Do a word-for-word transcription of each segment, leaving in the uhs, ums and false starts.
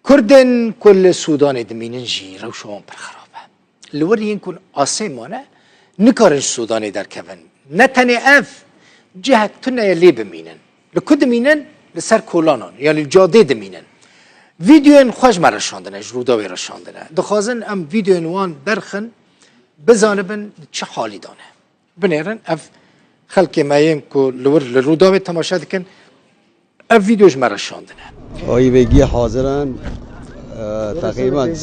Kurdên ku li Sûdanê dimînin jî rewşa wan pir xirab e. Li wir yên ku li asê mane, nikarin ji Sûdanê derkevin. Ne tenê ev, cihek tune ye lê bimînin. Li ku dimînin? Li ser kolanan, yanî li cadê dimînin. Vîdeoyên xwe ji me re şandine, ji Rûdawê re şandine. Dixwazin em vîdeoyên wan derxin, bizanibin di çi halî de ne. Binêrin, ev xelkê me yên ku li wir li Rûdawê temaşe dikin, ev vîdeo ji me re şandine. Ayî vêgiyê hazir in. E, teqrîben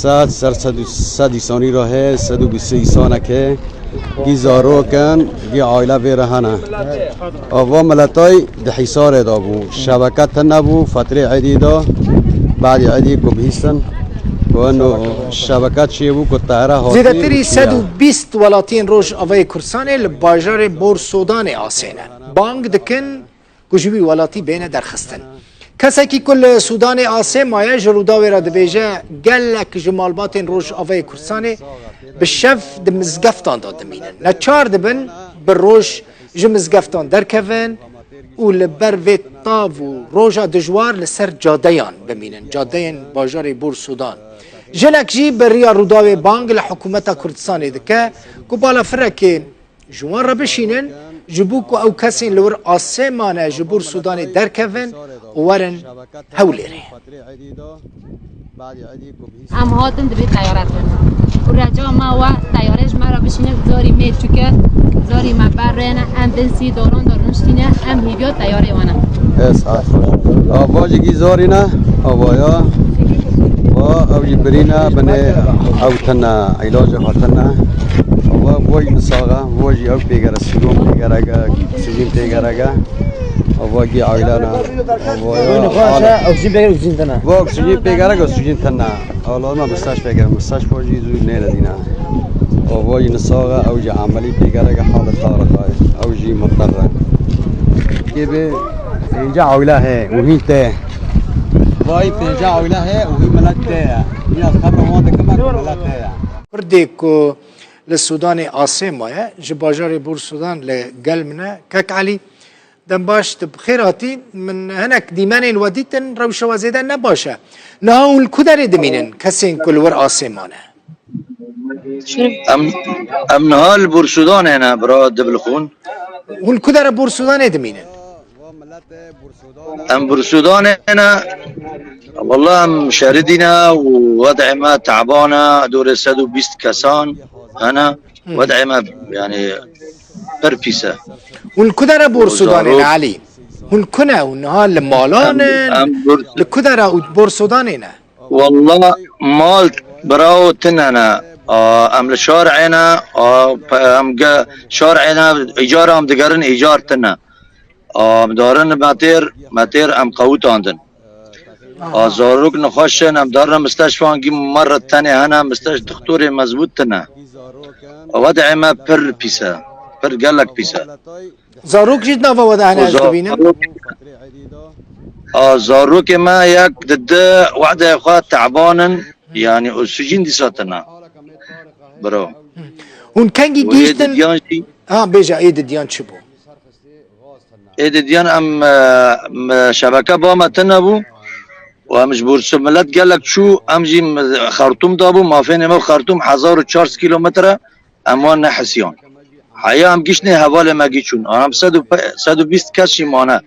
sed, ser sed û, sed îsanî re heye, sed û bîst îsanek e. Gî zarok in, gî aile vê re hene. Ava miletay di Hîsarê de bû. Şebeke tune bû, fetrê êdî de. Badî êdî ku bihîstin. Ku eno şebeke çêbû ku teyare hatî Zêdetirî Rûsiya. Sed û bîst welatiyên Rojavayê Kurdistanê li bajarê Bor Sûdanê asê ne. Bang dikin ku ji wî welatî bêne derxistin. Kesekî ku li Sûdanê asê maye ji Rûdawê re dibêje, gelek ji malbatên Rojavayê Kurdistanê bi şev di mizgeftan de dimînin. Neçar dibin bi roj ji mizgeftan derkevin û li ber vê tav û roja dijwar li ser cadeyan bimînin, cadeyên bajarê Bor Sûdan. Jinek jî bi riya Rûdawê bang li hikûmeta Kurdistanê dike ku balafirekê ji wan re bişînin, ji bo ku ew kesên li wir asê mane ji Bor Sûdanê derkevin û werin Hewlêrê. Em hatin divê teyare xwin. Û reca me we teyare ji me re bişîne, zarî me çike, zarî me berrêne, em bin sî doran de rûniştîne, em hêviya teyarê we ne. Ez hat xweş. Ava jî gî zarî ne, avaya. Va ew jî birîne, binê ew tine, îlacê xwe tine. Ava vo jî misaxe, vo jî ew pêgere, sîgon pêgerege, oksîjîn pêgerege. Ava gî aylana. Ava ya. Wî nixweş e, oksîjîn pêgere, oksîjîn tine. Vo oksîjîn pêgerege, oksîjîn tine. Ava lazim e mistaş pêgere, mistaş vo jî zû nêre dîne. Ava jî nisaxe, ew jî emelî pêgerege, halet tarixay. Ew jî muterre. Gibi pênce aile he, û hîn te. Vay pênce aile he, û hîn milet te ye. Biraz xebra wan dikime ku milet te ye. Kurdê ku li Sûdanê asê maye, ji bajarê Bor Sûdan li gel min e. Kek Elî, dem baş, tu bi xêr hatî. Min hinek dîmenên we dîtin, rewşa we zêde ne baş e. Niha hûn li ku derê dimînin, kesên ku li wir asê mane? Em, em niha li Bor Sûdanê ne, bira Dibilxûn. Hûn li ku dera Bor Sûdanê dimînin? Em Bor Sûdanê ne. Wallah em şeridî ne û wed'ê me teban e, dorê sed û bîst kesan hene. Hmm. Wed'ê me, yani, pir pîs e. Hûn li ku dera Bor Sûdanê ne, Elî? Hûn li ku ne? Hûn niha li malan in? Em, em Bor- Li ku dera Bor Sûdanê ne? Wallah mal birawo tine ne. A, em li şarê ne. A, pe-, em ge-, şarê ne, îcar em digerin, îcar tine. A, em darin metêr, metêr em qewitandin. A, zarok nexweş in, em darin misteşfan gî merre tenê hene, misteş doktorê mezbût tine. Wed'ê me pir pîs e, pir gelek pîs e. Zarok jî di nava we de hene, ez dibînim. A, zarokê me yek di di wed'ê xwe teban in, yani oksîjîn dîsa tine. Bro. Hûn kengî gihîştin? Ê didiyan jî. Ha, bêje, ê didiyan çi bû? Ê didiyan em, e, em, e, şebeke ba me tune bû. Û em ji bo milet gelek çû, em jî, em, Xartûm da bû, mafê me Xartûm hezar û çar sed kîlometre, em wan nehisiyan. Heya em giştnê hevalê me gî çûn. Em sed û pe-, sed û bîst kes jî mane.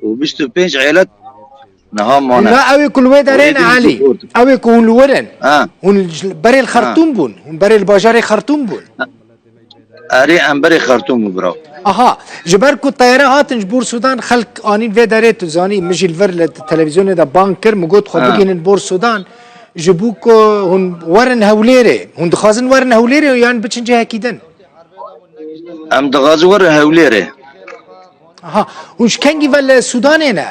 Û bîst û pênc êlet niha mane. Na ew ê ku li wê derê ne, Elî? Ew ê ku hûn li wir in. Ha. Hûn ji berê li Xartûm bûn. Hûn berê li bajarê Xartûm bûn. Erê, em berê Xartûm bû, birav. Aha, ji ber ku teyare hatin ji Bor Sûdan, xelk anîn vê derê, tu zanî, min jî li vir li televîzyonê de bang kir, min got xwe bigihînin Bor Sûdan, ji bo ku hûn werin Hewlêrê. Hûn dixwazin werin Hewlêrê yan biçin cihekî din? Em dixwazin werin Hewlêrê. Aha, hûn ji kengî ve li Sûdanê ne?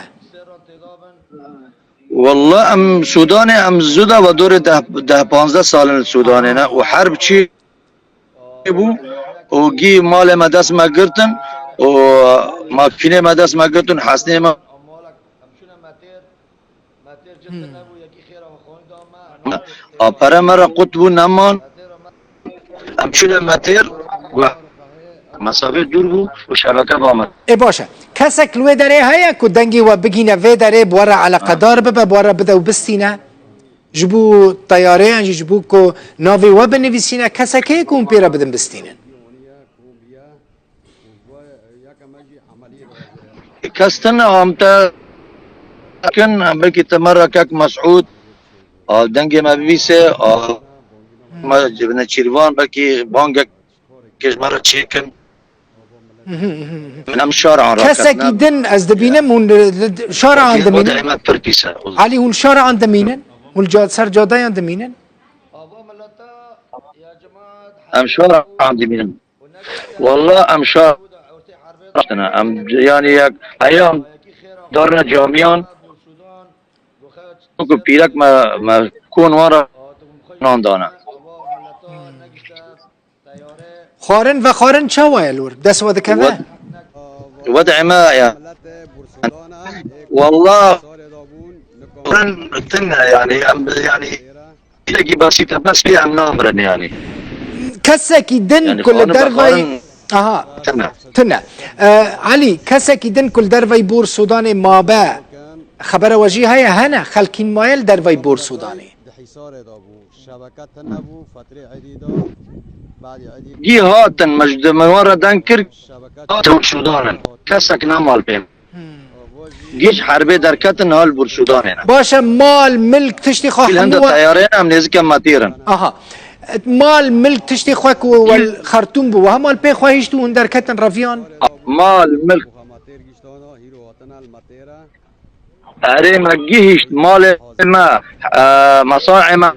Wallah, em Sûdanê, em zû da ve dorê deh, deh panzdeh sal in li Sûdanê ne û herb çi bû û gî malê me dest me girtin û makînê me dest me girtin, hesnê me. Hmm. A pere me re qut bû neman. Em çûne metêr. Mesafê dûr bû û şebeke bame. Ê baş e. Kesek li wê derê heye ku dengê we bigîne vê derê, bi we re eleqedar bibe, bi we re bide û bistîne? Ji bo teyareyan jî, ji bo ku navê we binivîsîne, kesek heye ku hûn pê re bidin bistînin? Kes tune, em te kin, em belkî te me re kek Mesûd, a, dengê me bivîse, a, me Neçîrvan, belkî bangek ji me re çêkin. Mhm, mhm, mhm. Min em şaran re Kesekî ketine. Din ez dibînim, hûn li, li, şaran Wextê dimînin. Wextê me pir pîs e. Elî, hûn şaran dimînin? Hûn ca-, ser cadeyan dimînin? Em şaran dimînin. Walla em şaran, em, yanî, yek heyam darne camiyan, ku pîrek me, me kon wan re nan dane. Xwarin vexwarin çawa ye li wir? Dest we dikeve? Wed-, wed'ê me ya. Walla, xwarin tune, yanî, em, yanî, Gelekî besît e, bes pê em namirin yanî. Kesekî din Yanî ku li xwarin dervey, vexwarin aha, tune. Tune. Ee, Elî, kesekî din ku li dervey Bor Sûdanê mabe, xebera we jî heye, hene? Xelkîn maye li dervey Bor Sûdanê? Gî hatin, me ji, me wan re deng kir, hatin Sûdan in. Kesek nema li pê. Hmm. Gî ji herbê derketin, hal Bor Sûdanê ne. Baş e, mal, milk, tiştî xwe Hil hemû hinde we teyarê em nêzîke metêr in. Aha. Mal, milk, tiştî xwe ku we li Xertûm bû, we hemal pê xwe hişt û hûn derketin reviyan? Mal, milk. Erê me gihîşt malê me, e, mesaê me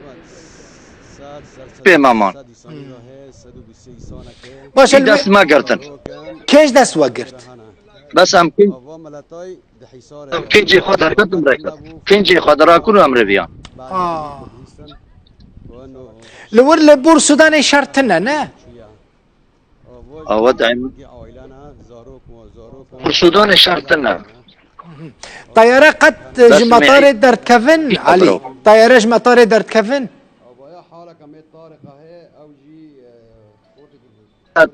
pê me man. Hmm. Baş e, Kî dest me girtin. Kê ji dest we girt? Bes em kî Kincê xwe derketin, derket. Kincê xwe dirakin û em reviyan. Ha. Li wir li Bor Sûdanê şer tune, ne? Awe daîm. Bor Sûdanê şer tune. Teyare qet Bes ji me metarê derdikevin, Elî? Teyare ji metarê derdikevin?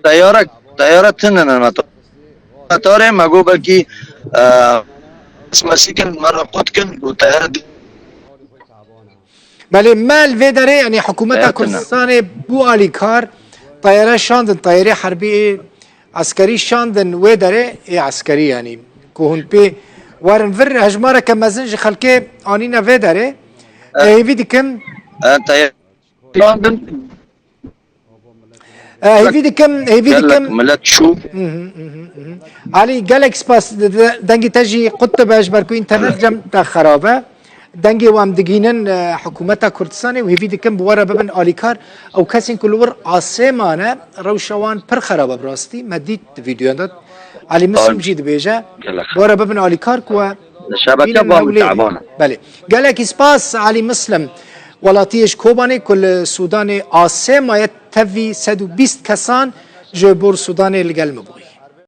Teyare, teyare tune ne meto-, metarê me got belkî, e, mesîkin me re qut kin û teyare di- Belê me li vê derê, yanî hikûmeta Teyare tune. Kurdistanê bû alîkar, teyare şandin, teyarê herbî ê eskerî şandin wê derê, ê eskerî yanî ku hûn pê werin vir, hejmareke mezin ji xelkê anîne vê derê. E, hêvî dikim. E, teyare şandin. E, hêvî dikim, hêvî Gelek dikim. Millet çû. Mhm, mhm, mhm. Alî, gelek spas. De-, de-, dengê te jî qut dibe, ji ber ku înternet cem te xerab e. Dengê we em digihînin, e, hikûmeta Kurdistanê û hêvî dikim bi we re bibin alîkar. Ew kesên ku li wir asê mane, rewşa wan pir xerab e bi rastî. Me dît di vîdeoyan de. Alî Mislim Al- jî dibêje, Gelek. Bi we re bibin alîkar ku we Şebeke bînin bang hewlêrî. Teban e. Belê. Gelekî spas, Alî Mislim. Welatiyê ji Kobanê ku li Sûdanê asê maye, tevî sed û bîst kesan ji Bor Sûdanê li gel me bûyî.